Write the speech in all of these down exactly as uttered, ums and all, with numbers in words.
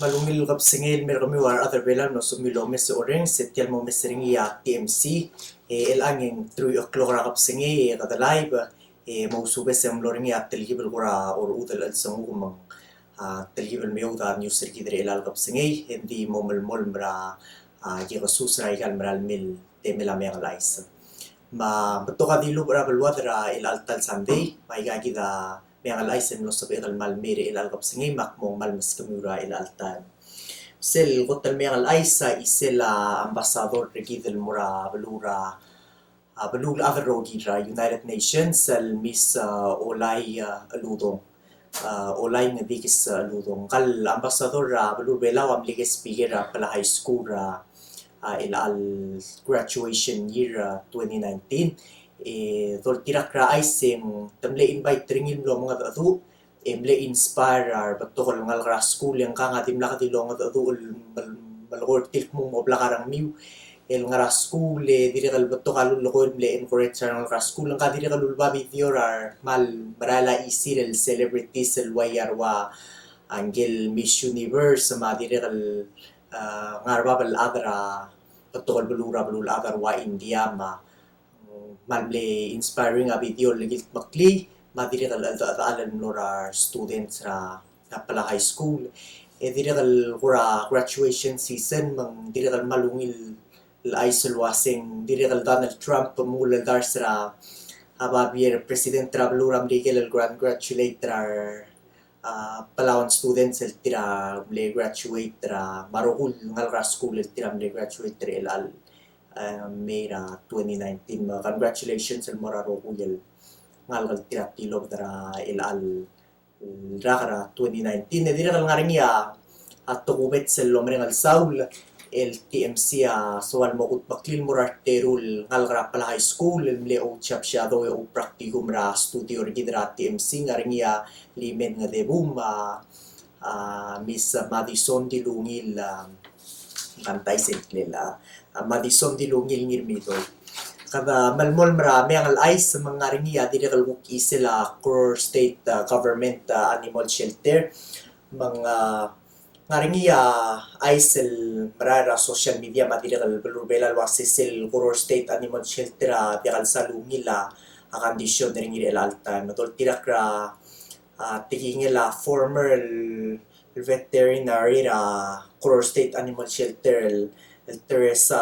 Me a ungil kebesengei el mei er kemiu a rechad er Belau el mlo sebechemiu el omes e orrenges, e tia el mo omes er ngii a T M C, e chelechang e ng three o'clock er a kebesengei, e kede live, e mo ousubes e ng mlo er ngii a telkib el kora orechudel el chelsenguk me ng, a, telkib el meoud a news er kid er chelecha el kebesengei, e ng di mo melemolem er a, a, kekesus er aika el mera el mei el temel a Meang el Chais. Me a betok a dilubech er a beluad er a chelecha el ta el Sunday, me aika kid a Meang el Chais el mlo sebeched el kmal mei er chelecha el kebesengei, me ak mo kmal meskemiu er a chelecha el taem. Sel kot el Meang el Chais a chisel a ambassador er kid el mo er a beluu er a, a, beluulechad el rokir er a United Nations, el Miss, a, Olai, a, Uludong. A, Olai Ngedikes, a, Uludong. Ngka el ambassador er a beluu er a Belau a mle guest speaker er a Palau High School er a, a, chelecha el graduation year, a, twenty nineteen. E doltirakl er a chais e ng te mle invite er ngii el mlo mengedecheduch, e mle inspire er a rebetok el ngalek er a skuul, e ngkang a dimlak di longedecheduch el mel-, melekoi er tir el kmo ng mo blak a rengmiu el ngar er a skuul, e dirrek el betok a lullekoi el mle encourage er a rengalek er a skuul, e ngka dirrek el uleba video er a kmal merael a chisir el celebrities el ua ia rua, a, ngike el Miss Universe, me a dirrek el, a, ngar er bab el chad er a betok el beluu er a beluulechad er a rua India, me a kmal mle inspiring a video el kildmeklii, me a dirrek el cheldechedechal el mlo er a students er a Palau High School. E dirrek el kora graduation season, me ng dirrek el kmal ungil el chais el uaseng, dirrek el Donald Trump, me ng uldars er a, a babier president er a beluu er a Merikel el congratulate er a, a, Palauan students el tir a mle graduate er a, me a rokui el ngalek er a skuul el tir a mle graduate er chelecha el a, May er a twenty nineteen, me a congratulations el mo er a rokui el ngalek el tir a tilobed er a chelecha el rak er a twenty nineteen. E dirrek el ngar er ngii a, a tokubets el omereng el saul, el T M C a soal mo kudmeklii el mo er a reteru el ngalek er a Palau High School el mle ouchebshadou e oupracticum er a studio er kid er a T M C, ngar er ngii a Limen Ngedebum, a, a, Miss Madison Dilungil, a, ng kang ta isei el ngklel, a, Madison Dilungil Ngirmidoi. Kede melemolem er a Meang el Chais, me ng ngar er ngii a dirrek el kuk chisel a Koror State, a, Government, a, Animal Shelter, me ng, a, ngar er ngii a chais el merael er a social media me a dirrek el beluu er a Belau el uasei sel Koror State Animal Shelter a diak el sal ungil a, a, condition er ngii er chelecha el taem. Me doltirakl er a a, tekingel a former el, el veterinary er a Koror State Animal Shelter el, el Teresa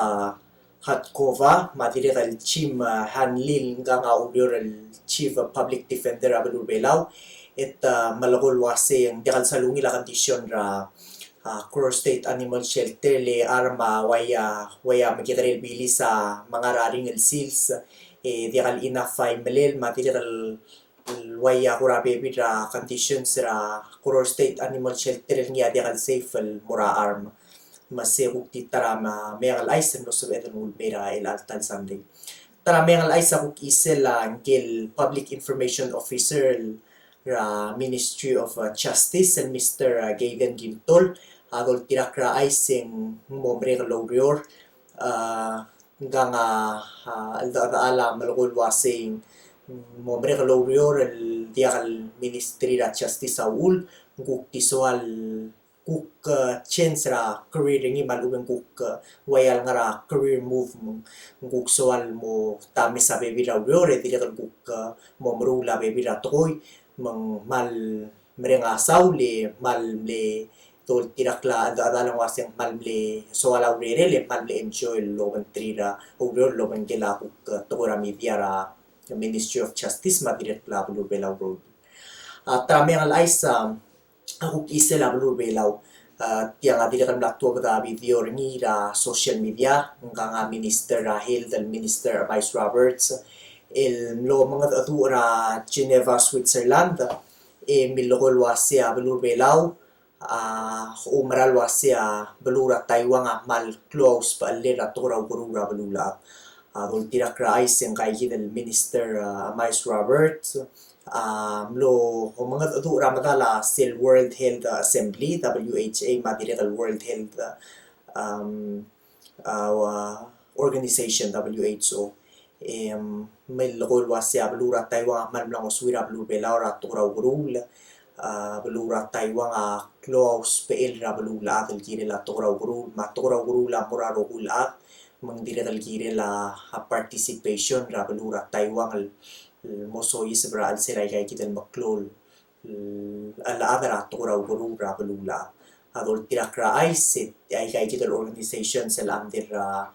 Hatkova, me a dirrek el Jim, a, Hanley, ngkang a ureor el Chief Public Defender er a beluu er a Belau, e te, a, melekoi el uasei ng diak el sal ungil a condition er a, a, Koror State Animal Shelter le a rechad a ua ia, ua ia mekekerei el bilis a menga er a ringel sils, e diak el enough a imelel, me a dirrek el el ua ia kora bebil er a conditions er a Koror State Animal Shelter el ngii a diak el safe el mo er a charm. Me se kuk di ta er a Meang el Chais el mlo sebeched el nguu el mei er a chelecha el ta el Sunday. Ta er a Meang el Chais a kuk chisel a ngike el Public Information Officer er a Ministry of, uh, Justice, el Mister, uh, Gavin Gintol, a doltirakl er a chais e ng mo merek el oureor, a, ngkang a, a, cheldechedechal a melekoi el uasei ng mo merek el oureor el diak el Ministry er a Justice a uchul, ng kuk di soal kuk, a, change er a career er ngii me a lechub e ng kuk, a, ua ia el ngar er a career move, ng kuk soal mo ta mes a bebil er a ureor e dirrek el kuk, a, mo meruul a bebil er a tekoi, me ng kmal mereng a saul e kmal mle doltirakl a cheldechedechal el uasei ng kmal mle soal a urerel e kmal mle enjoy el obengterir a ureor el obengkel a kuk, a, tekoi er a media er a Ministry of Justice me a dirrek el beluu er a Belau el rokir. A, ta er a Meang el Chais, a, a kuk chisel a beluu er a Belau. A, tiang a dirrek el mla tuobed a video er ngii er a social media, ngkang a Minister er a Health, el Minister Emais Roberts, el mlo mengedecheduch er a Geneva, Switzerland, e milekoi el uasei a beluu er a Belau, a, oumera el uasei a beluu er a Taiwan a kmal klou a usbechel er a tekoi er a ukeruul er a beluulechad. A, doltirakl er a chais e ngka kid el Minister, a, Emais Roberts, a, mlo omengedecheduch er a medal a sel World Health Assembly, W H A, me a dirrek el World Health, um, a, ua, Organization, W H O. E, mm, milekoi el uasei a beluu er a Taiwan a kmal mla ngosuir a beluu er a Belau er a tekoi er a ukeruul, a beluu er a Taiwan a klou a usbechel er a beluulechad el kirel a tekoi er a ukeruul, me a tekoi er a ukeruul a mo er a rokui el chad, me ng dirrek el kirel a participation er a beluu er a Taiwan el mo soiseb er a chelsel aika kid el meklou el chad er a tekoi er a ukeruul er a beluulechad. A doltirakl er a chais e aika kid el organizations el under er a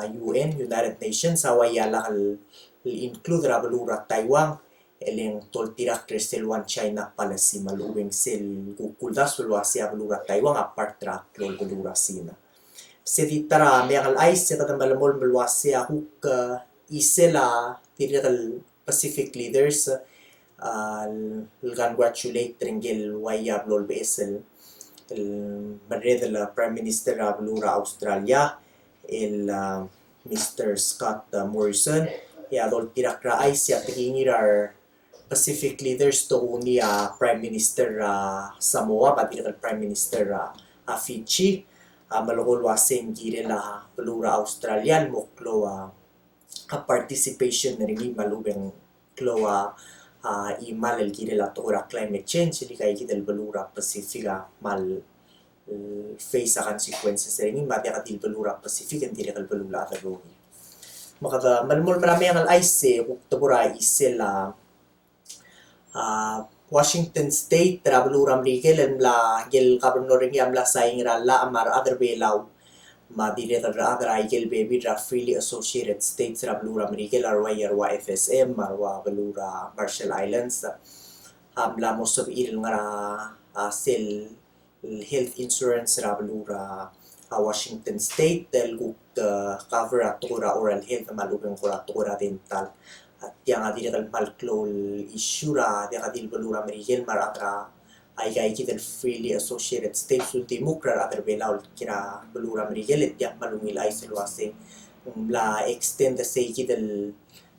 U N, United Nations, a ua ia lak el include er a beluu er a Taiwan, e le ng doltirakl er sel One China policy me a lechub e ng sel kuk uldasu el uasei a beluu er a Taiwan a part er a klou el beluu er a Sina. Se di ta er a meang el chais e kede melemolem el uasei a kuk chisel a dirrek el Pacific leaders a el congratulate er ngike el ua ia blo el beches el merredel a Prime Minister er a beluu er a Australia el Mr Scott Morrison, e a doltirakl er a chais e a tekingir a re Pacific leaders, tokuni a Prime Minister er a Samoa me a dirrek el Prime Minister er a Fiji, a melekoi el uasei ng kirel a beluu er a Australia el mo klou a participation er ngii me a lechub e ng klou a chimal el kirel a tekoi er a climate change el aika kid el beluu er a Pacific a kmal face a consequences er ngii, me a diak di el beluu er a Pacific e ng dirrek el beluulechad el rokui. Me kede melemolem er a meang el chais e kuk tebor a chisel a Washington State er a beluu er a Merikel el mla, ngike el governor er ngii a mla sain er a llach me a rechad er a Belau me a dirrek el rechad er aike el bebil er a Freely Associated States er a beluu er a Merikel, a ua ia rua F S M, a rua beluu er a Marshall Islands, a mla mo sebechir el ngar er a sel health insurance er a beluu er a Washington State el kuk cover a tekoi er a oral health me a lechub e ng kora tekoi er a dental. A tiang a dirrek el kmal klou el issue er a diak di el beluu er a Merikel me a rechad er a aika kid el Freely Associated States, uldimukl er a rechad er a Belau el kiei er a beluu er a Merikel, e tiang kmal ungil chais el uasei ng mla extend sei kid el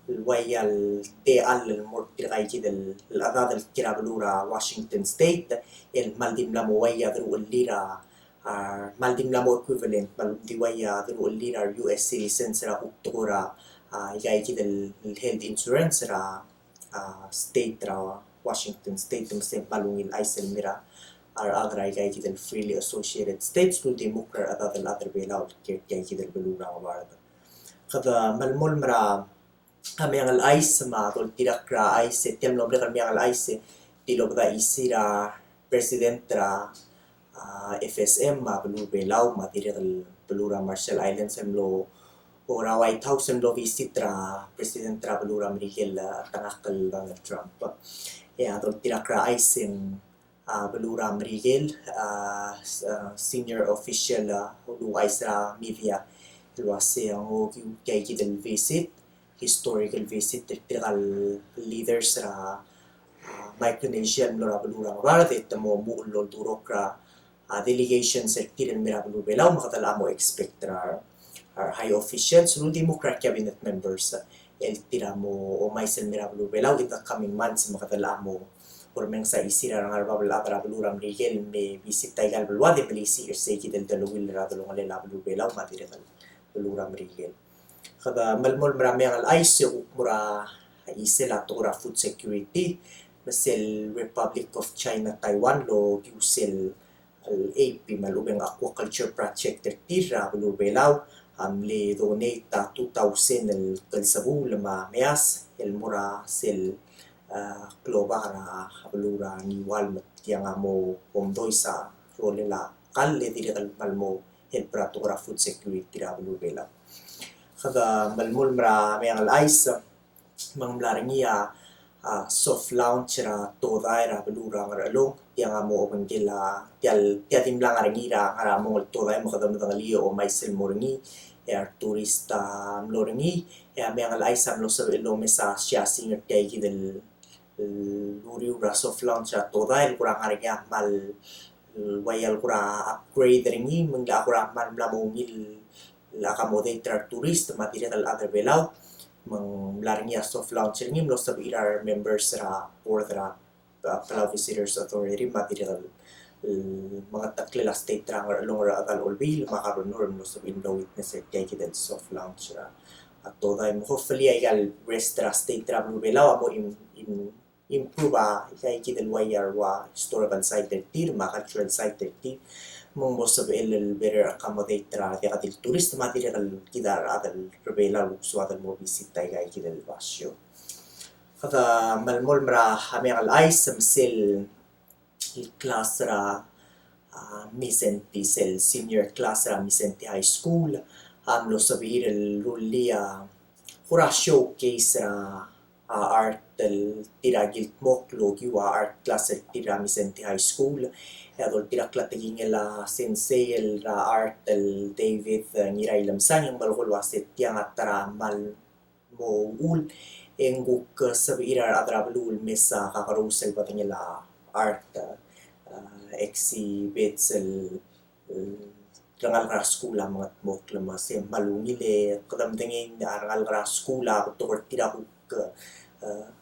ua ia el techall el mo er tirka kid el chedad el kiei er a beluu er a Washington State el kmal di mla mo ua ia deruchellir a, kmal di mla mo equivalent, kmal di ua ia deruchellir a re U S citizens er a kuk tekoi er a aika kid el health insurance er a state er a Washington State, me sei kmal ungil chais el mei er a rechad er aika kid el Freely Associated States el uldimukl er a rechad el chad er a Belau el kiei er tia kid el beluu er a Ngebard. Kede melemolem er a a meang el chais me a doltirakl er a chais e tia el mlo merek el meang el chais e tilobed a chisir a president er a F S M me a beluu er a Belau me a dirrek el beluu er a Marshall Islands el mlo, er a White House el mlo visit er a president er a beluu er a Merikel, a tengakl el Donald Trump. E a doltirakl er a chais e ng a beluu er a Merikel, a senior official a uluuchais er a media el uasei a ngokiu tia kid el visit, historical visit er tirka el leaders er a Micronesia el mlo er a beluu er a Ngebard e te mo omuchel el oldurokl er a delegations er tir el mei er a beluu er a Belau me kede locha mo expect er a re high officials el uldimukl er a re cabinet members el tir a mo omais el mei er a beluu er a Belau in the coming months me kede locha mo orrenges a chisir a re ngar er a bab el chad er a beluu er a Merikel el me visit aika el beluad e melisiich er sei kid el deleuill er a delongelel a beluu er a Belau me a dirrek el beluu er a Merikel. Kede melemolem er a meang el chais e kuk mo er a chisel a tekoi er a food security, me sel Republic of China Taiwan el okiu sel el A P me a lechub e ng aquaculture project er tir er a beluu er a Belau a mle donate a two thousand el klsebuul me a meas el mo er a sel klobak er a beluu er a Ngiwal me tiang a mo omdois a rolel a kall e dirrek el kmal mo help er a tekoi er a food security er a beluu er a Belau. Kede melemolem er a meang el chais me ng mla er ngii a soft launch er a todai er a beluu er a Ngerchelong. Tiang a mo obengkel a tia, tia di mla ngar er ngii er a ngar er a mong el todai me kede medengelii e omais el mo er ngii e a re tourist a mlo er ngii. E a meang el chais a mlo sebechel el omes a siasing er tia kid el uriul er a soft launch er a todai el kora ngar er ngii a kmal ua ia el kora upgrade er ngii me ng locha kora kmal mla mo ungil el accommodate er a re tourist me a dirrek el chad er a Belau. Me ng mla er ngii a soft launch er ngii, mlo sebechir a re members er a board er a Palau Visitors Authority me a dirrek el mengeteklel a state er a Ngerchelong er a chedal Olbiil me a governor el mlo sebechir el mlo witness er tia kid el soft launch er a todai. Me hopefully aika el rest er a state er a beluu er a Belau a mo im, im, im prove a ika ikid el ua historical site er tir me a cultural site er tir, me ng mo sebechel el better accommodate er a diak di el tourist me a dirrek el kid a rechad el Belau el kuk soad el mo visit a ika ikid el basio. Kede melemolem er a Meang el Chais, me sel el klas er a, a, Mindszenty, sel senior class er a Mindszenty High School a mlo sebechir el rullii a kora showcase er a, a, art el tir a kildmokl el okiu a art class er tir er a Mindszenty High School. E a doltirakl a tekingel a sensei er a art el David, e, Ngirailemesang, e ng melekoi el uase tiang a ta er a kmal mo uchul, e ng kuk sebechir a rechad er a beluu el mesa kakerous el bedengel a art, a, exhibits el, el rengalek er a skuul a mengetmokl. Me se kmal ungil e kede medengei a rengalek er a skuul a betok er tir a kuk, a,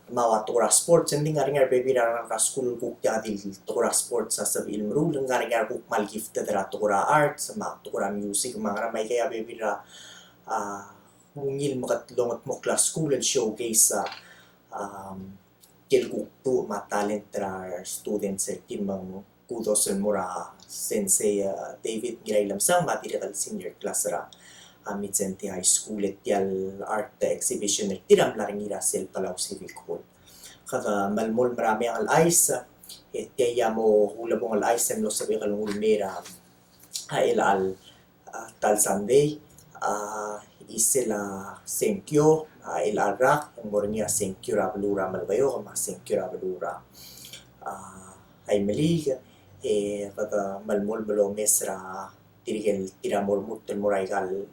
me a ua tekoi er a sports, e ng di ngar er ngii a rebebil er a rengalek er a skuul el kuk diak di el tekoi er a sports a sebechir el meruul, ng ngar er ngii a rekuk kmal gifted er a tekoi er a arts me a tekoi er a music me a ngera, me aika a bebil er a, a, ungil me kede longetmokl a skuul el showcase a, um, kel kuk duch me a talent er a students er tir. Me ng kudos el mo er a sensei, a, David Ngirailemesang me a dirrek el senior class er a, a, Mindszenty High School, e tia el art exhibition er tir a mla er ngii er a sel Palau Civic Hall. Kede melemolem er a Meang el Chais, e tia a mo ulebongel el chais e mlo sebechek el nguu el mei er a, a, chelecha el a, ta el Sunday, a, chisel a sengkio, a, chelecha el rak, e ng mo er ngii a sengkio er a beluu er a Melekeok me a sengkio er a beluu er a, a, Aimeliik, e kede melemolem el omes er tirke el tir a mo remurt el mo er aika el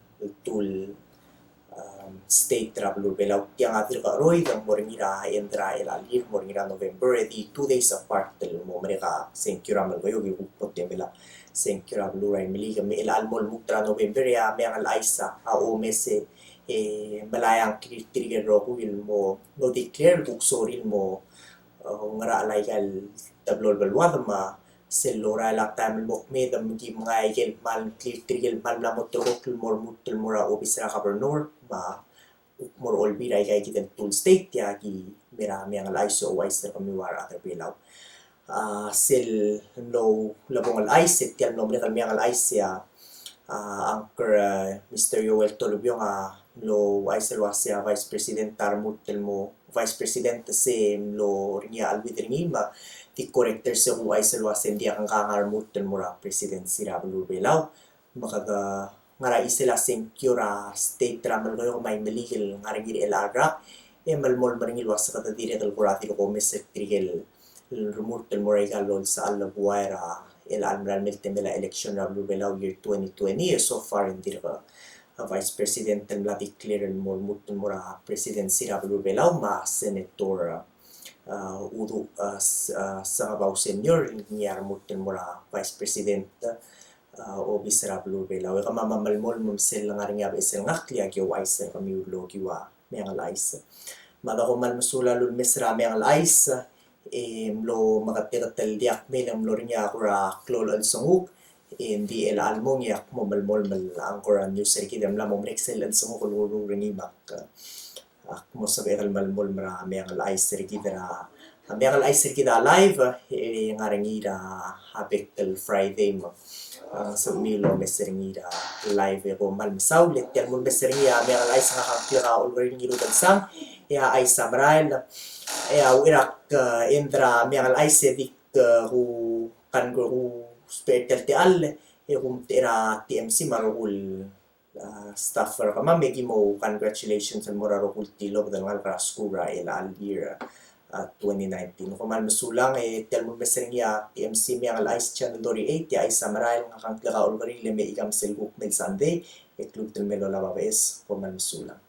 two el, um, state er a beluu er a Belau. Tiang a dirk cheroid, e ng mo er ngii er a end er a chelecha el year, mo er ngii er a November, e di two days apart el mo merek a sengkio er a Melekeok, e kuk mo temel a sengkio er a beluu er a Aimeliik. Me chelecha el mo lmuut er a November e a Meang el Chais a omes e, e melai a ngklir tirke el rokui el mo, mo declare el kuk sorir el mo, e, ngerachel aika el teblo el beluad. Me sel lorael a taem el mo kmeed me ki mengai aike el kmal ngklir tirke el kmal mla mo ulterekokl el mo remurt el mo er a obis er a governor me a kuk mo er a Olbiil er aika ikid el two el state, e aki mei er a Meang el Chais e ouchais er kemiu a rechad er a Belau. A, sel mlo ulebongel el chais, e tia el mlo merek el Meang el Chais e a, a, anchor, a, Mister Joel Tolubiong a mlo ouchais el uase a vice president a remurt el mo, vice president se mlo er ngii a cheleuid er ngii me di correct er se kuk ouchais el uase ng diak ngkang a remurt el mo er a presidency er a beluu er a Belau. Me kede ngar er a chisel a sengkio er a state er a Melekeok me a Aimeliik el ngar er ngii er chelecha el rak, e melemolem er ngii el uase kede dirrek el kora dirk omes er tirke el remurt el mo er aika el olsechal el buai er a chelecha el mera el mei el temel a election er a beluu er a Belau year twenty twenty, e so far e ng dirk a vice president el mla declare el mo remurt el mo er a presidency er a beluu er a Belau, me a senator, a, Uduch, a, S-, a, Sengebau Senior, ngii a remurt el mo er a vice president, a, obis er a beluu er a Belau. E kemam a melemolem me sel ngar er ngii a beches el ngakl e aki ouchais er kemiu el okiu a Meang el Chais. Me a da kom kmal mesulang el ulemes er a Meang el Chais, e mlo meketeket el diak mei e ng mlo er ngii a kora klou el chelsenguk, e ng di chelecha el mong e ak mo melemolem el anchor er a news er kid e mla mo merek sel chelsenguk el urur er ngii me ak, ak mo sebechek el melemolem er a Meang el Chais er kid er a, a Meang el Chais er kid a live, e ngar er ngii er a bek el Friday me, a, sebechemiu el omes er ngii er a live. E kom kmal mesaul. E tia el mo omes er ngii a Meang el Chais, ngak a ngklek a Olkeriil Ngirubelsang, e a chais a merael, e a uchei er a, a, end er a Meang el Chais e dik, a, ku, kan ku, ku spare tia el techall, e kumtechei er a T M C me a rokui el, a, staff er kemam, e ki mo congratulations el mo er a rokui el tilobed el ngalek er a skuul er a chelecha el year, a, twenty nineteen. Kom kmal mesulang. E tia el mo omes er ngii a T M C Meang el Chais Channel thirty-eight, e a chais a merael, ngak a ngklek a Olkeriil, e me chikang sel kuk mei el Sunday, e kuk di el mei el olab a beches. Kom kmal mesulang.